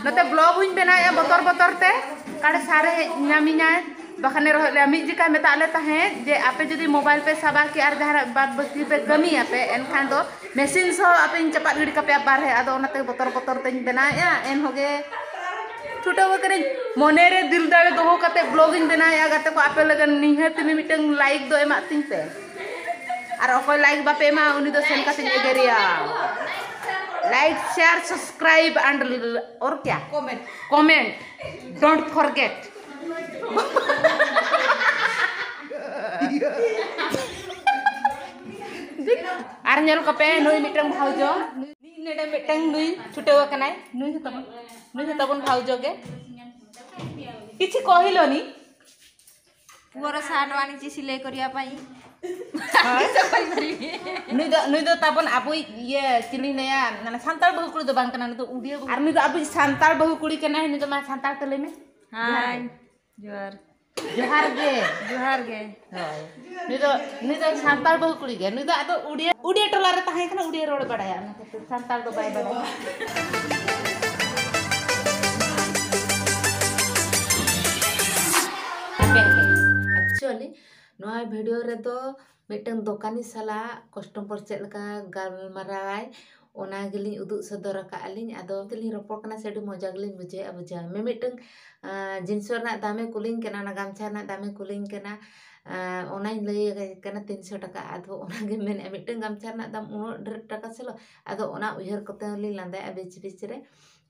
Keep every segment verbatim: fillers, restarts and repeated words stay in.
ᱱᱚᱛᱮ ᱵᱞᱚᱜ ᱦᱚᱸᱧ ᱵᱮᱱᱟᱣᱮᱫᱼᱟ ᱵᱚᱛᱚᱨ ᱵᱚᱛᱚᱨ ᱛᱮ, ᱚᱠᱟᱨᱮ ᱥᱟᱨᱮ ᱦᱮᱡ ᱧᱟᱢᱤᱧᱟᱭ᱾ ᱵᱟᱠᱷᱟᱱᱮ ᱨᱚᱦᱚᱭ ᱞᱮᱭᱟ, ᱢᱤᱫ ᱡᱚᱠᱷᱟᱡ ᱢᱮᱛᱟᱜ ᱞᱮ ᱛᱟᱦᱮᱸᱫ ᱡᱮ ᱟᱯᱮ ᱡᱩᱫᱤ ᱢᱳᱵᱟᱭᱤᱞ ᱯᱮ ᱥᱟᱵᱟ ᱠᱤ ᱟᱨ ᱡᱟᱦᱟᱱᱟᱜ ᱵᱟᱫ ᱵᱟᱹᱠᱤ ᱯᱮ ᱠᱟᱹᱢᱤᱭᱟᱯᱮ, ᱮᱱᱠᱷᱟᱱ ᱫᱚ ᱢᱮᱥᱤᱱ ᱥᱚᱦ ᱟᱯᱮᱧ ᱪᱟᱯᱟᱫ ᱜᱤᱰᱤ ᱠᱟᱯᱮᱭᱟ ᱵᱟᱨᱦᱮ᱾ ᱟᱫᱚ ᱚᱱᱟᱛᱮ ᱵᱚᱛᱚᱨ ᱵᱚᱛᱚᱨ ᱛᱮᱧ ᱵᱮᱱᱟᱣᱮᱫᱼᱟ᱾ ᱮᱱᱦᱚᱸ ᱜᱮ ᱪᱷᱩᱴᱟᱹᱣ ᱟᱠᱟᱱᱟᱹᱧ, ᱢᱚᱱᱮᱨᱮ ᱫᱤᱞ ᱫᱟᱲᱮ ᱫᱚᱦᱚ ᱠᱟᱛᱮ ᱵᱞᱚᱜ ᱤᱧ ᱵᱮᱱᱟᱣᱮᱫᱼᱟ ᱜᱟᱛᱮ ᱠᱚ, ᱟᱯᱮ ᱞᱟᱹᱜᱤᱫ ᱱᱤᱦᱟᱹᱛ ᱢᱤᱢᱤᱫᱴᱟᱝ ᱞᱟᱭᱤᱠ ᱫᱚ ᱮᱢᱟᱜ ᱛᱤᱧ ᱯᱮ᱾ ᱟᱨ ᱚᱠᱚᱭ ᱞᱟᱭᱤᱠ ᱵᱟᱯᱮ ᱮᱢᱟ ᱩᱱᱤ ᱫᱚ ᱥᱮᱱ ᱠᱟᱛᱮᱧ ᱮᱜᱮᱨᱮᱭᱟ᱾ Like, share, subscribe and और क्या? Comment. Comment. Don't forget. ᱟᱨ ᱧᱮᱞ ᱠᱚᱯᱮ, ᱱᱩᱭ ᱢᱤᱫᱴᱟᱝ ᱵᱷᱟᱣᱡᱚ, ᱱᱩᱭ ᱱᱚᱰᱮ ᱢᱤᱫᱴᱟᱝ ᱱᱩᱭ ᱪᱷᱩᱴᱟᱹᱣ ᱟᱠᱟᱱᱟᱭ, ᱱᱩᱭ ᱦᱚᱸ ᱛᱟᱵᱚᱱ, ᱱᱩᱭ ᱦᱚᱸ ᱛᱟᱵᱚᱱ ᱵᱷᱟᱣᱡᱚ ᱜᱮ᱾ ᱠᱤᱪᱷᱤ ᱠᱚᱦᱤᱞᱚᱱᱤ᱾ ପୁଅର ସାର୍ଟ ଆଣିଛି ସିଲେଇ କରିବା ପାଇଁ। ᱦᱳᱭ। ᱱᱩᱭ ᱫᱚ, ᱱᱩᱭ ᱫᱚ ᱛᱟᱵᱚᱱ ᱟᱵᱚᱭᱤᱡ ᱤᱭᱟᱹ, ᱪᱤᱞᱤᱧ ᱞᱟᱹᱭᱟ, ᱢᱟᱱᱮ ᱥᱟᱱᱛᱟᱲ ᱵᱟᱹᱦᱩ ᱠᱩᱲᱤ ᱫᱚ ᱵᱟᱝ ᱠᱟᱱᱟ, ᱱᱩᱭ ᱫᱚ ᱩᱰᱤᱭᱟᱹ ᱵᱟᱹᱦᱩ᱾ ᱟᱨ ᱱᱩᱭ ᱫᱚ ᱟᱵᱚᱭᱤᱡ ᱥᱟᱱᱛᱟᱲ ᱵᱟᱹᱦᱩ ᱠᱩᱲᱤ ᱠᱟᱱᱟᱭ᱾ ᱱᱩᱭ ᱫᱚ ᱢᱟ ᱥᱟᱱᱛᱟᱲ ᱛᱮ ᱞᱟᱹᱭ ᱢᱮ᱾ ᱦᱟᱭ, ᱡᱚᱦᱟᱨ᱾ ᱡᱚᱦᱟᱨ ᱜᱮ᱾ ᱡᱚᱦᱟᱨ ᱜᱮ᱾ ᱦᱳᱭ᱾ ᱱᱩᱭ ᱫᱚ, ᱱᱩᱭ ᱫᱚ ᱥᱟᱱᱛᱟᱲ ᱵᱟᱹᱦᱩ ᱠᱩᱲᱤ ᱜᱮ᱾ ᱱᱩᱭ ᱫᱚ ᱟᱫᱚ ᱩᱰᱤᱭᱟᱹ, ᱩᱰᱤᱭᱟᱹ ᱴᱚᱞᱟ ᱨᱮ ᱛᱟᱦᱮᱸ ᱠᱟᱱᱟ, ᱩᱰᱤᱭᱟᱹ ᱨᱚᱲ ᱵᱟᱲᱟᱭᱟ, ᱚᱱᱟ ᱠᱷᱟᱹᱛᱤᱨ ᱥᱟᱱᱛᱟᱲ ᱫᱚ ᱵᱟᱭ ᱵᱟᱲᱟᱭᱟ᱾ ᱦᱟᱯᱮ, ᱦᱟᱯᱮ᱾ Actually, ᱱᱚᱣᱟ ᱵᱷᱤᱰᱤᱭᱳ ᱨᱮᱫᱚ ᱢᱤᱫᱴᱟᱝ ᱫᱚᱠᱟᱱᱤ ᱥᱟᱞᱟᱜ ᱠᱟᱥᱴᱚᱢᱟᱨ ᱪᱮᱫ ᱞᱮᱠᱟ ᱜᱟᱞᱢᱟᱨᱟᱣᱟᱭ, ᱚᱱᱟ ᱜᱮᱞᱤᱧ ᱩᱫᱩᱜ ᱥᱚᱫᱚᱨ ᱟᱠᱟᱫᱼᱟ ᱞᱤᱧ᱾ ᱟᱫᱚ ᱛᱮᱞᱤᱧ ᱨᱚᱯᱚᱲ ᱠᱟᱱᱟ ᱥᱮ ᱟᱹᱰᱤ ᱢᱚᱡᱟ ᱜᱮᱞᱤᱧ ᱵᱩᱡᱷᱟᱹᱣᱮᱫᱼᱟ, ᱵᱩᱡᱷᱟᱹᱣ᱾ ᱢᱤᱢᱤᱫᱴᱟᱝ, ᱟᱸ, ᱡᱤᱱᱤᱥ ᱨᱮᱱᱟᱜ ᱫᱟᱢᱮ ᱠᱩᱞᱤᱧ ᱠᱟᱱᱟ, ᱚᱱᱟ ᱜᱟᱢᱪᱷᱟ ᱨᱮᱱᱟᱜ ᱫᱟᱢᱮ ᱠᱩᱞᱤᱧ ᱠᱟᱱᱟ᱾ ᱟᱸ, ᱚᱱᱟᱧ ᱞᱟᱹᱭ ᱟᱭ ᱠᱟᱱᱟ ᱛᱤᱱᱥᱚ ᱴᱟᱠᱟ᱾ ᱟᱫᱚ ᱚᱱᱟᱜᱮ ᱢᱮᱱᱮᱫᱼᱟ, ᱢᱤᱫᱴᱟᱝ ᱜᱟᱢᱪᱷᱟ ᱨᱮᱱᱟᱜ ᱫᱟᱢ ᱩᱱᱟᱹᱜ ᱰᱷᱮᱨ ᱴᱟᱠᱟ ᱥᱮᱞᱚ? ᱟᱫᱚ ᱚᱱᱟ ᱩᱭᱦᱟᱹᱨ ᱠᱚᱛᱮ ᱦᱚᱸᱞᱤᱧ ᱞᱟᱸᱫᱟᱭᱮᱫᱼᱟ ᱵᱤᱪ ᱵᱤᱪ ᱨᱮ᱾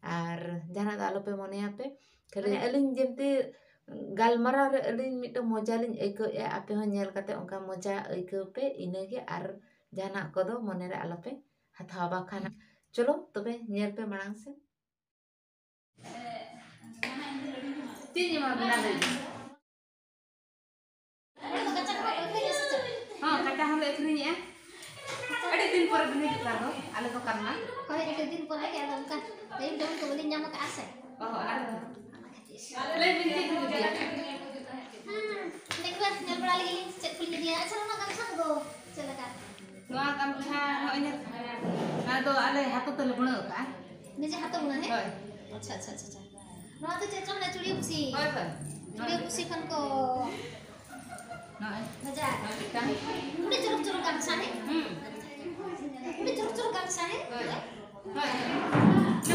ᱟᱨ ᱡᱟᱦᱟᱱᱟᱜ ᱫᱚ ᱟᱞᱚᱯᱮ ᱢᱚᱱᱮᱭᱟᱯᱮ, ᱠᱷᱟᱹᱞᱤ ᱢᱟᱱᱮ ᱟᱹᱞᱤᱧ ᱡᱮᱢᱛᱤ ᱜᱟᱞᱢᱟᱨᱟᱣ ᱨᱮ ᱟᱹᱞᱤᱧ ᱢᱤᱫᱴᱟᱝ ᱢᱚᱡᱟ ᱞᱤᱧ ᱟᱹᱭᱠᱟᱹᱣᱮᱫᱼᱟ, ᱟᱯᱮ ᱦᱚᱸ ᱧᱮᱞ ᱠᱟᱛᱮ ᱚᱱᱠᱟ ᱢᱚᱡᱟ ᱟᱹᱭᱠᱟᱹᱣ ᱯᱮ, ᱤᱱᱟᱹᱜᱮ᱾ ᱟᱨ ᱡᱟᱦᱟᱱᱟᱜ ᱠᱚᱫᱚ ᱢᱚᱱᱮᱨᱮ ᱟᱞᱚᱯᱮ ᱦᱟᱛᱟᱣᱟ, ᱵᱟᱠᱷᱟᱱ᱾ ᱪᱚᱞᱚ ᱛᱚᱵᱮ ᱧᱮᱞ ᱯᱮ ᱢᱟᱲᱟᱝ ᱥᱮᱫ᱾ ᱪᱮᱫ ᱤᱧ ᱮᱢᱟ ᱵᱮᱱᱟ ᱞᱟᱹᱭ ᱢᱮ? ᱦᱚᱸ, ᱠᱟᱪᱟ ᱦᱚᱸᱞᱮ ᱟᱹᱠᱷᱨᱤᱧᱮᱜᱼᱟ᱾ ᱟᱹᱰᱤ ᱫᱤᱱ ᱯᱚᱨᱮ ᱵᱤᱱ ᱦᱤᱡᱩᱜ ᱠᱟᱱ ᱫᱚ, ᱟᱞᱮ ᱫᱚᱠᱟᱱ ᱢᱟ᱾ ᱦᱳᱭ, ᱟᱹᱰᱤ ᱫᱤᱱ ᱯᱚᱨᱮ ᱜᱮ, ᱟᱫᱚ ᱚᱱᱠᱟ ᱴᱟᱭᱤᱢ ᱴᱮᱵᱤᱞ ᱠᱚ ᱵᱟᱹᱞᱤᱧ ᱧᱟᱢ ᱟᱠᱟᱫᱼᱟ ᱥᱮ᱾ ᱚ, ᱚᱱᱟ ᱠᱷᱟᱹᱛᱤᱨ᱾ ᱞᱟᱹᱭ ᱵᱤᱱ, ᱪᱮᱫ ᱵᱤᱱ ᱤᱫᱤᱭᱟ? ᱦᱩᱸ, ᱫᱮᱠᱷᱤ ᱵᱮᱱ, ᱧᱮᱞ ᱵᱟᱲᱟ ᱞᱮᱜᱮ ᱞᱤᱧ, ᱪᱮᱫ ᱠᱚᱞᱤᱧ ᱤᱫᱤᱭᱟ᱾ ᱟᱪᱪᱷᱟ, ᱚᱱᱟ ᱜᱟᱢᱪᱷᱟ ᱠᱚᱫᱚ ᱪᱮᱫ ᱞᱮᱠᱟ? ᱱᱚᱣᱟ ᱜᱟᱢᱪᱷᱟ ᱱᱚᱜᱼᱚᱭ ᱧᱮᱞ, ᱱᱚᱣᱟ ᱫᱚ ᱟᱞᱮ ᱦᱟᱛᱚ ᱛᱮᱞᱮ ᱵᱩᱱᱟᱹᱣ ᱟᱠᱟᱫᱼᱟ᱾ ᱱᱤᱡᱮ ᱦᱟᱛᱚ ᱵᱩᱱᱟᱹᱣ, ᱦᱮᱸ? ᱦᱳᱭ᱾ ᱟᱪᱪᱷᱟ, ᱟᱪᱪᱷᱟ, ᱟᱪᱪᱷᱟ, ᱟᱪᱪᱷᱟ᱾ ᱱᱚᱣᱟ ᱫᱚ ᱪᱮᱫ ᱪᱚᱝ ᱦᱟᱱᱮ ᱪᱩᱲᱤᱭᱟᱹ ᱯᱩᱥᱤ? ᱦᱳᱭ, ᱦᱳᱭ᱾ ᱪᱩᱲᱤᱭᱟᱹ ᱯᱩᱥᱤ ᱠᱷᱚᱱ ᱠᱚ ᱱᱚᱜᱼᱚᱭ᱾ ᱵᱷᱮᱡᱟ ᱟᱠᱟᱫᱟ᱾ ᱢᱤᱫᱴᱟᱝ᱾ ᱟᱹᱰᱤ ᱪᱚᱨᱚᱠ ᱪᱚᱨᱚᱠ ᱜᱟᱢᱪᱷᱟ ᱦᱮᱸ? ᱦᱩᱸ᱾ ᱟᱹᱰᱤ ᱪᱚᱨᱚᱠ ᱪᱚᱨᱚᱠ ᱜᱟᱢᱪᱷᱟ ᱦᱮᱸ? ᱦᱳᱭ᱾ ᱦᱳᱭ᱾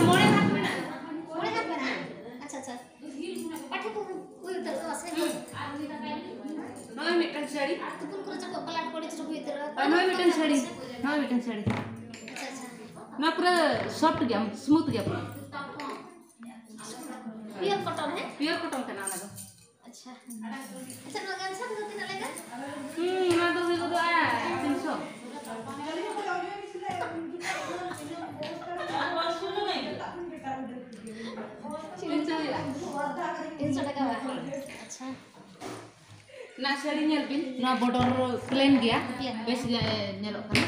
ᱢᱚᱬᱮ ᱦᱟᱛ ᱢᱮᱱᱟᱜᱼᱟ᱾ ᱢᱚᱬᱮ ᱦᱟᱛ ᱢᱮᱱᱟᱜᱼᱟ? ᱟᱪᱪᱷᱟ, ᱟᱪᱪᱷᱟ᱾ ᱯᱟᱴᱷᱮ ᱠᱚ ᱦᱩᱭ ᱩᱛᱟᱹᱨᱚᱜᱼᱟ ᱥᱮ? ᱦᱩᱸ᱾ ᱱᱚᱜᱼᱚᱭ ᱢᱤᱫᱴᱟᱝ ᱥᱟᱹᱲᱤ᱾ ᱛᱩᱯᱩᱱ ᱠᱚᱨᱮ ᱪᱚᱠᱚᱡ ᱯᱟᱞᱟᱴ ᱠᱚ ᱟᱹᱰᱤ ᱪᱚᱨᱚᱠ ᱦᱩᱭ ᱩᱛᱟᱹᱨᱚᱜᱼᱟ᱾ ᱦᱳᱭ, ᱱᱚᱜᱼᱚᱭ ᱢᱤᱫᱴᱟᱝ ᱥᱟᱹᱲᱤ᱾ ᱱᱚᱜᱼᱚᱭ ᱢᱤᱫᱴᱟᱝ ᱥᱟᱹᱲᱤ᱾ ᱟᱪᱪᱷᱟ, ᱟᱪᱪᱷᱟ᱾ ᱱᱚᱣᱟ ᱯᱩᱨᱟᱹ soft ᱜᱮᱭᱟ, smooth ᱜᱮᱭᱟ ᱯᱩᱨᱟᱹ᱾ Pure cotton ᱦᱮᱸ? Pure cotton ᱠᱟᱱᱟ ᱚᱱᱟ ᱫᱚ᱾ ᱟᱪᱪᱷᱟ᱾ ᱟᱪᱪᱷᱟ, ᱱᱚᱣᱟ ᱜᱟᱢᱪᱷᱟ ᱠᱚᱫᱚ ᱛᱤᱱᱟᱹᱜ ᱞᱮᱠᱟ? ᱦᱩᱸ, ᱚᱱᱟ ᱫᱚ ᱦᱩᱭ ᱜᱚᱫᱚᱜᱼᱟ ᱛᱤᱱᱥᱚ᱾ ᱛᱤᱱᱥᱚ ᱦᱩᱭᱩᱜᱼᱟ᱾ ᱛᱤᱱᱥᱚ ᱴᱟᱠᱟ ᱵᱟᱝ? ᱟᱪᱪᱷᱟ᱾ ᱱᱚᱣᱟ ᱥᱟᱹᱲᱤ ᱧᱮᱞ ᱵᱤᱱ, ᱱᱚᱣᱟ border plain ᱜᱮᱭᱟ, ᱯᱞᱮᱱ᱾ ᱵᱮᱥ ᱜᱮ ᱧᱮᱞᱚᱜ ᱠᱟᱱᱟ᱾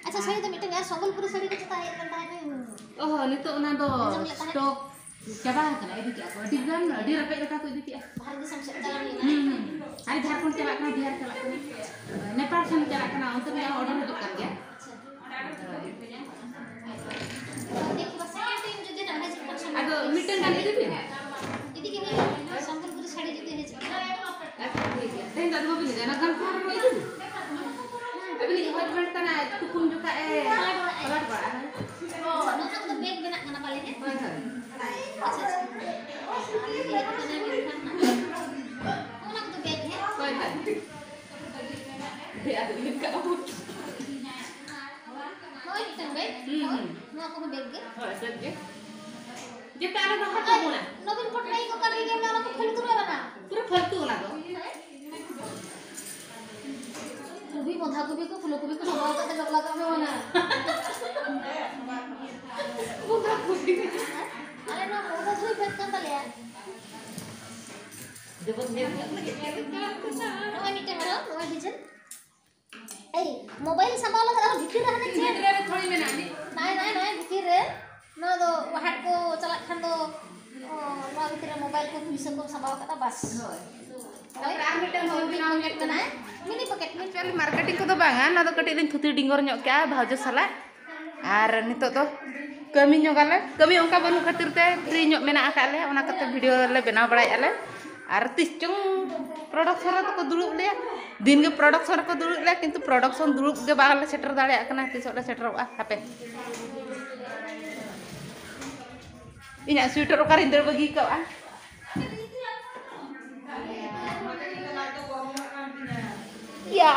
ᱟᱪᱪᱷᱟ, ᱥᱟᱹᱲᱤ ᱫᱚ ᱢᱤᱫᱴᱟᱝ ᱟᱨ ᱥᱚᱢᱵᱚᱞᱯᱩᱨᱤ ᱥᱟᱹᱲᱤ ᱠᱚ ᱪᱮᱛᱟᱱ ᱦᱮᱡ ᱞᱮᱱ ᱛᱟᱦᱮᱸᱫ᱾ ᱚᱦᱚ, ᱱᱤᱛᱚᱜ ᱚᱱᱟ ᱫᱚ ᱟᱸᱡᱚᱢ ᱞᱮᱫ ᱛᱟᱦᱮᱸᱫ᱾ Stock ᱪᱟᱵᱟ ᱟᱠᱟᱱᱟ, ᱤᱫᱤ ᱠᱮᱜᱼᱟ ᱠᱚ᱾ ᱟᱹᱰᱤ ᱜᱟᱱ, ᱟᱹᱰᱤ ᱨᱟᱯᱮᱡ ᱨᱟᱯᱟ ᱠᱚ ᱤᱫᱤ ᱠᱮᱜᱼᱟ᱾ ᱵᱟᱦᱨᱮ ᱫᱤᱥᱚᱢ ᱥᱮᱫ ᱪᱟᱞᱟᱣ ᱦᱩᱭ ᱞᱮᱱᱟ᱾ ᱦᱩᱸ, ᱦᱩᱸ᱾ ᱟᱨ ᱡᱷᱟᱲᱠᱷᱚᱸᱰ ᱪᱟᱞᱟᱜ ᱠᱟᱱᱟ, ᱵᱤᱦᱟᱨ ᱪᱟᱞᱟᱜ ᱠᱟᱱᱟ, ᱱᱮᱯᱟᱞ ᱥᱮᱱ ᱪᱟᱞᱟᱜ ᱠᱟᱱᱟ, ᱚᱱᱛᱮ ᱨᱮᱭᱟᱜ order ᱦᱤᱡᱩᱜ ᱠᱟᱱ ᱜᱮᱭᱟ᱾ ᱟᱪᱪᱷᱟ᱾ ᱫᱮᱠᱷᱤ, ᱵᱟᱥ second time ᱡᱩᱫᱤ ᱱᱟᱜ ᱦᱤᱡᱩᱜ ᱠᱷᱟᱱ ᱟᱫᱚ ᱢᱤᱫᱴᱮᱱ ᱜᱟᱱ ᱤᱫᱤ ᱵᱤᱱ᱾ ᱤᱫᱤ ᱜᱮ ᱦᱩᱭᱩᱜᱼᱟ᱾ ᱥᱚᱢᱵᱚᱞᱯᱩᱨᱤ ᱥᱟᱹᱲᱤ ᱡᱩᱫᱤ ᱦᱤᱡᱩᱜ ᱠᱷᱟᱱ᱾ ᱟᱪᱪᱷᱟ, ᱴᱷᱤᱠ ᱜᱮᱭᱟ᱾ ᱛᱮᱦᱮᱧ ᱫᱚ ᱟᱫᱚ ᱵᱟᱵᱤᱱ ᱤᱫᱤᱭᱟ, ᱚᱱᱟ ᱜᱟᱢᱪᱷᱟ ᱦᱚᱨᱚᱜ ᱤᱫᱤ ᱵᱤᱱ᱾ ᱟᱹᱵᱤᱱᱤᱡ husband ᱠᱟᱱᱟᱭ, ᱛᱩᱯᱩᱱ ᱡᱚᱠᱷᱟᱡ ᱮ ᱯᱟᱞᱟᱴ ᱵᱟᱲᱟᱜᱼᱟ᱾ ᱚ, ᱱᱚᱣᱟ ᱠᱚᱫᱚ bag ᱵᱮᱱᱟᱜ ᱠᱟᱱᱟ ᱯᱟᱞᱮ, ᱦᱮᱸ? ᱦᱳᱭ, ᱦᱳᱭ᱾ ᱟᱪᱪᱷᱟ, ᱟᱪᱪᱷᱟ᱾ ᱚᱱᱟ ᱠᱚᱫᱚ bag, ᱦᱮᱸ? ᱦᱳᱭ, ᱦᱳᱭ᱾ ᱟᱫᱚ ᱤᱱᱟᱹᱜ ᱠᱟᱜ ᱟᱵᱚ᱾ ᱱᱚᱜᱼᱚᱭ ᱢᱤᱫᱴᱟᱝ bag᱾ ᱦᱩᱸ, ᱦᱩᱸ᱾ ᱱᱚᱣᱟ ᱠᱚᱦᱚᱸ bag ᱜᱮ᱾ ᱦᱳᱭ, bag ᱜᱮ᱾ ᱡᱮᱛᱮ ᱟᱞᱮ ᱫᱚ ᱦᱟᱴ ᱛᱟᱵᱚᱱᱟ᱾ ᱱᱚᱵᱤᱱ ᱯᱚᱴᱱᱟᱭᱮᱠ ᱚᱠᱟ ᱨᱮ ᱧᱟᱢ ᱮᱫᱟ? ᱚᱱᱟ ᱠᱚ ᱯᱷᱟᱞᱛᱩ ᱨᱮ ᱢᱮᱱᱟᱜᱼᱟ᱾ ᱯᱩᱨᱟᱹ ᱯᱷᱟᱞᱛᱩ ᱚᱱᱟ ᱫᱚ᱾ ᱠᱚᱵᱤ, ᱵᱚᱸᱫᱷᱟ ᱠᱚᱵᱤ ᱠᱚ, ᱯᱷᱩᱞ ᱠᱚᱵᱤ ᱠᱚ ᱥᱟᱢᱵᱟᱣ ᱠᱟᱛᱮ ᱵᱟᱯᱞᱟ ᱠᱟᱜ ᱢᱮ ᱚᱱᱟ᱾ ᱵᱚᱸᱫᱷᱟ ᱠᱚᱵᱤ᱾ ᱟᱞᱮ ᱱᱚᱣᱟ ᱵᱚᱸᱫᱷᱟ ᱠᱚᱵᱤ ᱵᱮᱜᱽ ᱠᱟᱱ ᱛᱟᱞᱮᱭᱟ᱾ ᱡᱮᱢᱚᱱ ᱧᱮᱞ ᱠᱟᱜ ᱞᱟᱹᱜᱤᱫ ᱧᱮᱞ ᱠᱟᱜ ᱠᱟᱱᱟ᱾ ᱱᱚᱜᱼᱚᱭ ᱢᱤᱫᱴᱮᱱ ᱟᱨᱚ, ᱱᱚᱜᱼᱚᱭ design᱾ ᱮᱭ, mobile ᱥᱟᱢᱵᱟᱣ ᱞᱟᱹᱜᱤᱫ ᱟᱨᱚ ᱵᱷᱤᱛᱤᱨ ᱨᱮ ᱦᱟᱱᱮ ᱪᱮᱫ? ᱵᱷᱤᱛᱨᱤ ᱨᱮ ᱛᱷᱚᱲᱤ ᱢᱮᱱᱟᱜᱼᱟ ᱱᱤᱡ᱾ ᱱᱟᱭ, ᱱᱟᱭ, ᱱᱟᱭ, ᱵᱷᱤᱛᱤᱨ ᱨᱮ᱾ ᱱᱚᱣᱟ ᱫᱚ ᱦᱟᱴ ᱠᱚ ᱪᱟᱞᱟᱜ ᱠᱷᱟᱱ ᱫᱚ, ᱚ, ᱱᱚᱣᱟ ᱵᱷᱤᱛᱤᱨ ᱨᱮ mobile ᱠᱚ ᱯᱩᱭᱥᱟᱹ ᱠᱚᱢ ᱥᱟᱢᱵᱟᱣ ᱠᱟᱫᱟ, ᱵᱟᱥ᱾ ᱦᱳᱭ᱾ ᱦᱳᱭ᱾ ᱛᱟᱯᱚᱨᱮ ᱟᱨ ᱢᱤᱫᱴᱟᱝ ᱦᱚᱸ ᱵᱮᱱᱟᱣ ᱦᱩᱭᱩᱜ ᱠᱟᱱᱟ᱾ Mini pocket, mini pocket᱾ Actually marketing ᱠᱚᱫᱚ ᱵᱟᱝᱟ, ᱱᱚᱣᱟ ᱫᱚ ᱠᱟᱹᱴᱤᱡ ᱞᱤᱧ ᱛᱷᱩᱛᱤ ᱰᱤᱝᱜᱚᱨ ᱧᱚᱜ ᱠᱮᱜᱼᱟ ᱵᱷᱟᱣᱡᱚ ᱥᱟᱞᱟᱜ᱾ ᱟᱨ ᱱᱤᱛᱚᱜ ᱫᱚ ᱠᱟᱹᱢᱤ ᱧᱚᱜᱟᱞᱮ, ᱠᱟᱹᱢᱤ ᱚᱱᱠᱟ ᱵᱟᱹᱱᱩᱜ ᱠᱷᱟᱹᱛᱤᱨ ᱛᱮ ᱯᱷᱨᱤ ᱧᱚᱜ ᱢᱮᱱᱟᱜ ᱟᱠᱟᱫ ᱞᱮᱭᱟ, ᱚᱱᱟ ᱠᱷᱟᱹᱛᱤᱨ ᱵᱷᱤᱰᱤᱭᱳ ᱞᱮ ᱵᱮᱱᱟᱣ ᱵᱟᱲᱟᱭᱮᱫᱼᱟ ᱞᱮ᱾ ᱟᱨ ᱛᱤᱥ ᱪᱚᱝ ᱯᱨᱚᱰᱟᱠᱥᱚᱱ ᱨᱮ ᱫᱚᱠᱚ ᱫᱩᱲᱩᱵ ᱞᱮᱭᱟ, ᱫᱤᱱ ᱜᱮ ᱯᱨᱚᱰᱟᱠᱥᱚᱱ ᱨᱮᱠᱚ ᱫᱩᱲᱩᱵ ᱞᱮᱭᱟ, ᱠᱤᱱᱛᱩ ᱯᱨᱚᱰᱟᱠᱥᱚᱱ ᱫᱩᱲᱩᱵ ᱜᱮ ᱵᱟᱝᱞᱮ ᱥᱮᱴᱮᱨ ᱫᱟᱲᱮᱭᱟᱜ ᱠᱟᱱᱟ᱾ ᱛᱤᱥᱚᱜ ᱞᱮ ᱥᱮᱴᱮᱨᱚᱜᱼᱟ ᱦᱟᱯᱮ᱾ ᱤᱧᱟᱹᱜ ᱥᱩᱭᱮᱴᱟᱨ ᱚᱠᱟᱨᱤᱧ ᱫᱟᱹᱲ ᱵᱟᱹᱜᱤ ᱠᱟᱜᱼᱟ? ᱭᱟ᱾